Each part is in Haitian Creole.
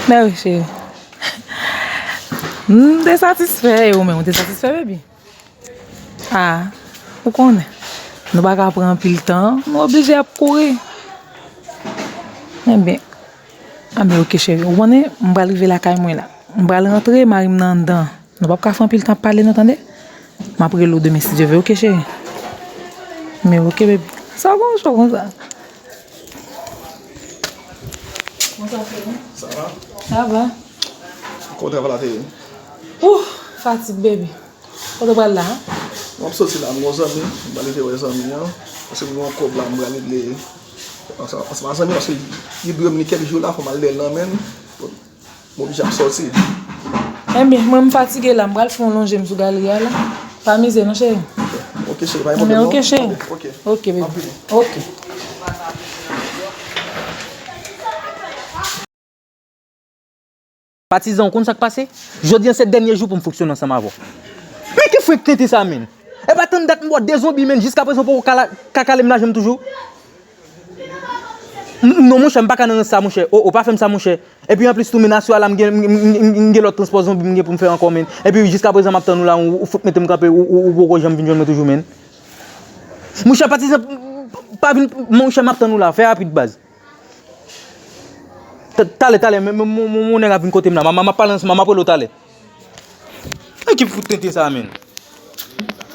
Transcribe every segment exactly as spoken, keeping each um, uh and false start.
Mèsi, cheri. M te satisfè, e ou menm, ou te satisfè, baby? Ah, ou konnen. Nou pa ka pran anpil tan, nou oblije ap kouri. Ebyen, ah, men oke, cheri. Ou konnen, m pral rive lakay mwen la. M pral rantre, mari m nan anndan. Nou p ap ka fè anpil tan ap pale, non, tande? M ap rele w demen, si Dye vle, oke, cheri? Men oke, baby. Sa w konn cho konsa? Bonsoir, cheri. Ça va? Ça va. Kòman travay la te ye? Ouh, fatig, baby. Kote w pral la, a? M ap soti la, m gon zanmi, m pral rive wè zanmi an. Paske m gon kòb la, m pral regle ansanm, ansanm ak zanmi an, paske li dwe m li kèk jou la, fò m al dèyè l nan men l. M oblije ap soti. Ebyen, mwen m fatige la, m pral fè yon lonje m sou galri a la. Pa mize non, cheri. Ok, cheri, pa gen pwoblèm non. Ok, cheri. Ok. Ok, baby. Anpil. Ok. Patizan, ou konn sa k pase? Jodi a se dènye jou pou m fonksyone ansanm avè w. Men ki frenk tenten sa, menn? E pa tann dat m bò de zonbi, menn, jiskaprezan w poko ka, ka kale m lajan m toujou? M, non, monchè, m pa ka nan rans sa, monchè. O, o, pa fè m sa, monchè. Epi anplis tou, menn, aswè a la, m gen, m, m, m, m gen lòt transpò zonbi m gen pou m fè ankò, menn. Epi jiskaprezan m ap tann ou la, ou, ou fout mete m kanpe, ou, ou, ou poko janm vin jwenn mwen toujou, menn. Monchè, patizan, pa vin, monchè, m ap tann ou la, fè rapid, baz. Ta-, talè, talè, men, men, men, men, mon nèg ap vin kote m la. M, m, m ap pale ansanm, m ap rele w talè. Ekip fout tenten sa, menn.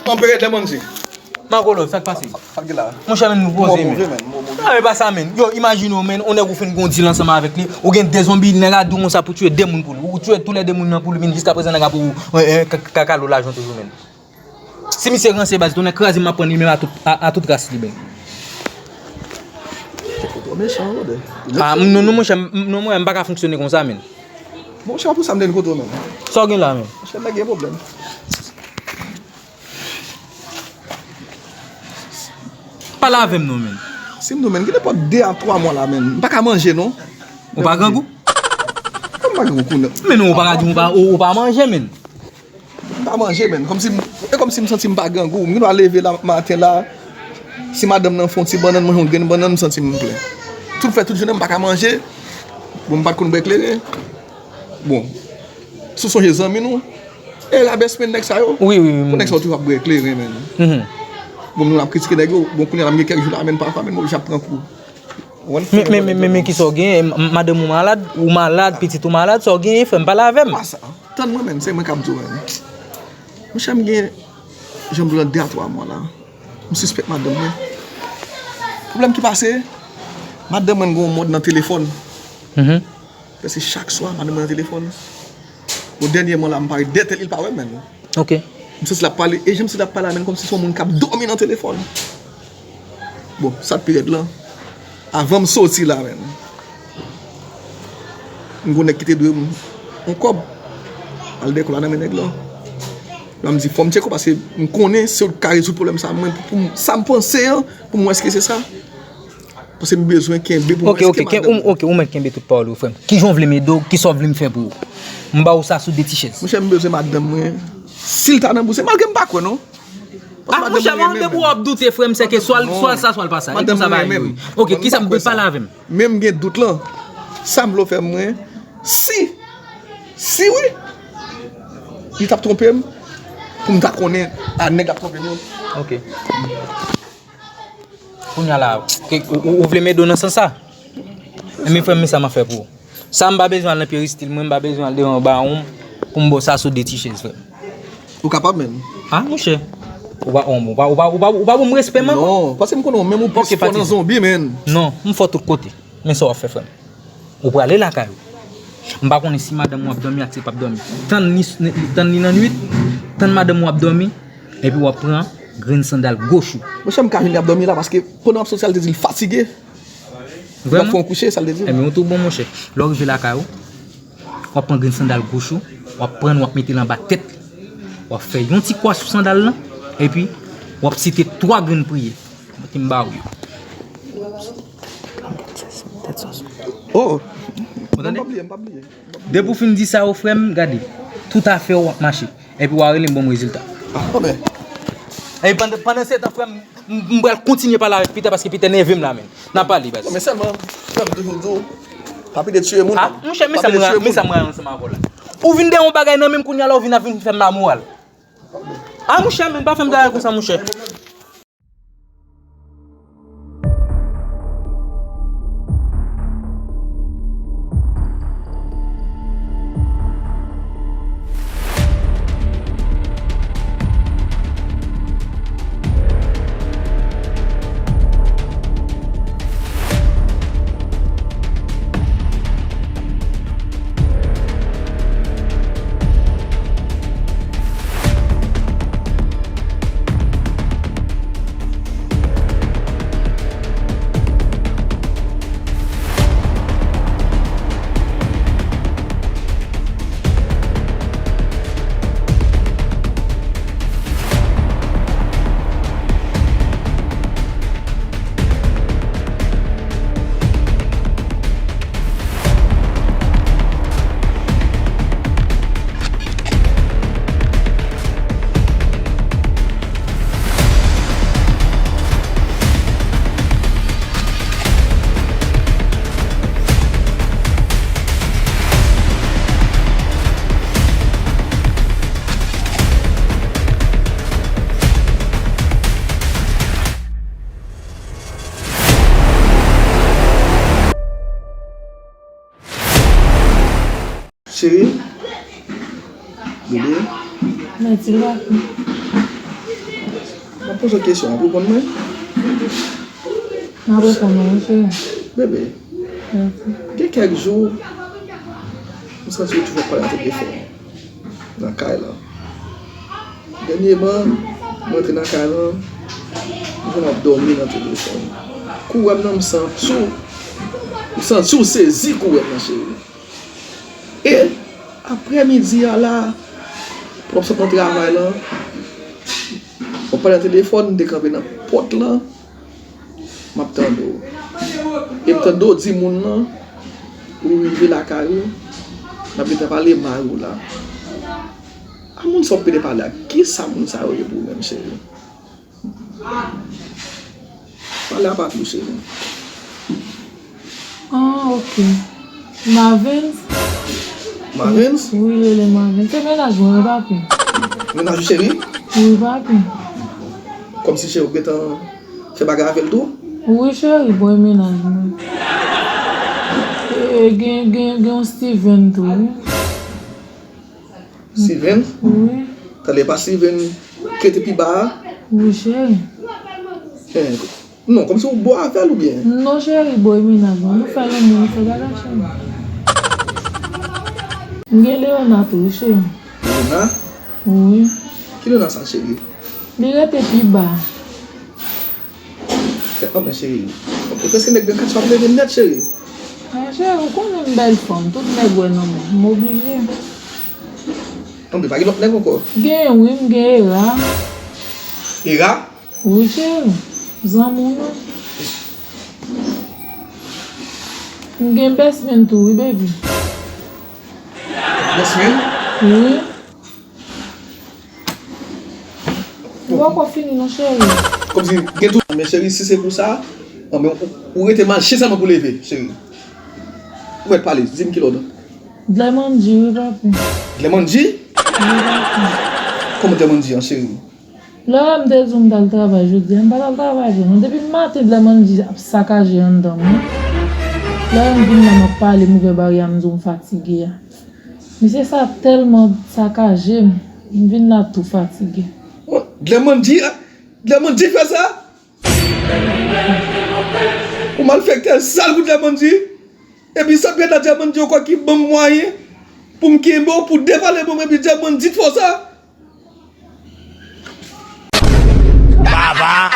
Anperè Clemency. Makolo, sa k pase? Sa k gen la? Monchè, menn, nou poze, menn. Mò pwouve, menn. Mò pwouve. A, e pa sa, menn. Yo, imajine w, menn, yon nèg ou fin gon dil ansanm avèk li, ou gen de zonbi, nèg la di w konsa pou tiye de moun pou li. Ou tiye tou lè de moun nan pou li, menn, jiskaprezan nèg ap ou, e, e, ka, ka, kalo lajan toujou, menn. Si misye ranse baz, tonnè kraze m ap pran li menm a tout, a, a tout ras li, menn. Ou twò mechan, brother. A, m, non, non, monchè, m, non, mwen, m pa ka fonksyone konsa, menn. Monchè, pou sa m te vin kote w menm. Sa w gen la, menn? Monchè, nèg gen pwoblèm. Pale avè m non, menn. Si m di w, menn, gen nenpòt de a twa mwa la, menn. M pa ka manje, non. Ou pa grangou? Kòman m pa grangou kounye a? Men non, ou pa ka di m ou pa, ou, ou pa manje, menn. M pa manje, menn. Kòmsi m, e kòmsi m santi m pa grangou. M gendwa leve la, maten la, si madanm nan fè yon ti bannann, manje yon grenn bannann, m santi m plen. Tout fè tout jounen, m pa ka manje. Bon, m pa t konn bwè kleren. Bon, si w sonje zanmi nou, e la bèsmen nèg sa yo. Wi, wi, wi. Pou nèg sa yo toujou ap bwè kleren, menn. Mhm. Bon, nou ap kritike nèg yo. Bon, kounye a la, m gen kèk jou la, menn, pafwa, menn, m oblije ap pran kou. Men, men, men, men, men ki sa w genyen? M, madanm ou malad, ou malad, pitit ou malad, sa w genyen, frè m, pale avè m. Pa sa. Tann mwen menm, se mwen k ap di w menm. Monchè, m gen, jan m di w lan, de a twa mwa la. M sispèk madanm mwen. Pwoblèm ki pase, madanm mwen gen yon mòd nan telefòn. Mhm. Prèske chak swa, madanm mwen nan telefòn. Bon, dènyèman la, m parèt dèyè tèt li, li pa wè m menm. Ok. M santi l ap pale, e jan m santi l ap pale a menm, kòmsi se yon moun k ap dòmi nan telefòn. Bon, sa k pi rèd lan, avan m soti la menm, m gon nèg ki te dwe m yon kòb. Al dèyè kòb la nan men nèg lan. La m di, fò m tcheke w paske m konnen se ou k ka rezoud pwoblèm sa. Mwen, pou, pou m, sa m panse an, pou m wè èske se sa. Paske m bezwen kenbe pou m wè èske madanm mwen. Ok, ok, ou, ok, ou mèt kenbe tout pawòl ou, frè m. Kijan w vle m ede w? Kisa w vle m fè pou ou? M ba ou sa sou de ti chèz. Monchè, m bezwen madanm mwen. Si l ta nan bouse, malgre m pa kwè non. Ah, monchè, mwen depi w ap doute, frè m, sèke swa l, swa l sa, swa l pa sa. E pou sa bagay yo ye. Ok, kisa m, pale avè m. Men m gen dout lan. Sa m vle w fè mwen, si, si wi, li t ap twonpe m, pou m ta konnen, a, nèg ap twonpe m yo. Ok. Kounye a la, ke, ou, ou, ou vle m ede w nan sans sa? Enben, frè m, men sa m ap fè pou ou. Sa m pa bezwen al nan pye Ristil, mwen, m pa bezwen al devan bawon m pou m ba w sa sou de ti chèz, frè m. Ou kapab menm. Ah, monchè. Ou pa, ou pa, ou pa, ou pa, ou pa ban m respè, man. Non, paske m konnen w menm ou plis fò nan zonbi, menn. Non, m fò tout kote. Men sa w ap fè, frè m. Ou prale lakay ou. M pa konnen si madanm ou ap dòmi ak si l p ap dòmi. Tann li, tann li nan nuit, tann madanm ou ap dòmi, epi w ap pran grenn sandal goch ou. Monchè, m ka jwenn li ap dòmi la, paske pandan m ap soti a, li te di l fatige. Vrèman? L ap fè yon kouche, sa l te di m. Enben, ou tou bon, monchè. Lè w rive lakay ou, w ap pran grenn sandal goch ou, w ap pran l, w ap mete l anba tèt li. W ap fè yon ti kwa sou sandal lan, epi w ap site twa grenn priyè. Ki m ba ou yo. Oh! Ou tande? M pa bliye, m pa bliye. Depi w fin di sa yo, frè m, gade, tout afè w ap mache. Epi w a rele m ban m rezilta. Ah, bon, men. E pandan, pandan se tan, frè m, m, m pral kontinye pale avèk Peter paske Peter nève m la, menn. N a pale, baz. Non, men sèlman, frè m, toujou di w, Pa pede tiye moun. Ah, monchè, men sa m rayi ansanm avè w la. Ou vin dèyè yon bagay nan men m kounye a la, ou vin ap vin fè m lamoral. Ah, monchè, men pa fè m bagay konsa, monchè. Cheri, bebe. Mèsi, papi. M ap poze w kesyon, w ap reponn mwen? M ap reponn ou, wi, cheri. Bebe, mèsi. Gen kèk jou, m santi w toujou ap pale nan telefòn nan kay la. Dènyèman, mwen antre nan kay la, m jwenn w ap dòmi nan telefòn. Kou w wè m nan, m santi w, m santi w sezi kou w wè m nan, cheri. E aprè midi a la, pou w ap sot nan travay la, w ap pale nan telefòn, m te kanpe nan pòt la, m ap tande w. E m tande w di moun nan, ou rive lakay ou, n ap gentan pale mari w la. A moun sa w ap pede pale a, kisa moun sa yo ye pou ou menm, cheri? Pale a papi w, cheri. Ah, ok. Marvens? Marvens? Wi, li rele Marvens. Se mennaj mwen, wi, papi. Mennaj ou, cheri? Wi, papi. Kòmsi, cheri, ou gentan fè bagay avè l tou? Wi, cheri, bon, e mennaj mwen. E, gen, gen, gen yon Steven tou, wi. Steven? Wi. Tande pa Steven ki rete pi ba a? Wi, cheri. Eh, non, kòmsi ou bon avè l oubyen? Non, cheri, bon, e mennaj mwen. Nou fè lanmou, nou fè bagay, cheri. M gen Leona tou, wi, cheri. Leona? Wi. Ki Leona sa, cheri? Li rete pi ba. Kèt non, men cheri. Ou prèske nèg nan katye w ap leve nèt, cheri. Men cheri, ou konnen m bèl fanm, tout nèg wè nan mwen, m oblije. Anben, pa gen lòt nèg ankò? Gen, wi, m gen Era. Era? Wi, cheri. Zanmi w nan. M gen Besmin tou, wi, baby. Besmin? Wi. Ou poko fini non, cheri. Kòmsi gen tou. Men cheri, si se pou sa, anben, ou, ou rete mache sèlman pou leve, cheri. Ou mèt pale, di m kilè w nan. Dlèmandji, wi, papi. Dlèmandji? Wi, papi. Kòman Dlèmandji an, cheri? Lè m te di w m t al travay jodi a, m pa t al travay vre non. Depi maten, Dlèmandji ap sakaje anndan m, wi. Lè m vin la, m ap pale, m ouvè baryè a, m di w m fatige a. Misye sa tèlman sakaje m, m vin la tou fatige. Dlèmandji, Dlèmandji fè sa? Ou malfektè sal pou Dlèmandji. Epi sa pèt la Dlèmandji ankò ki ban m mwayen pou m kenbe w, pou devale bon, epi Dlèmandji t fè w sa. Baba.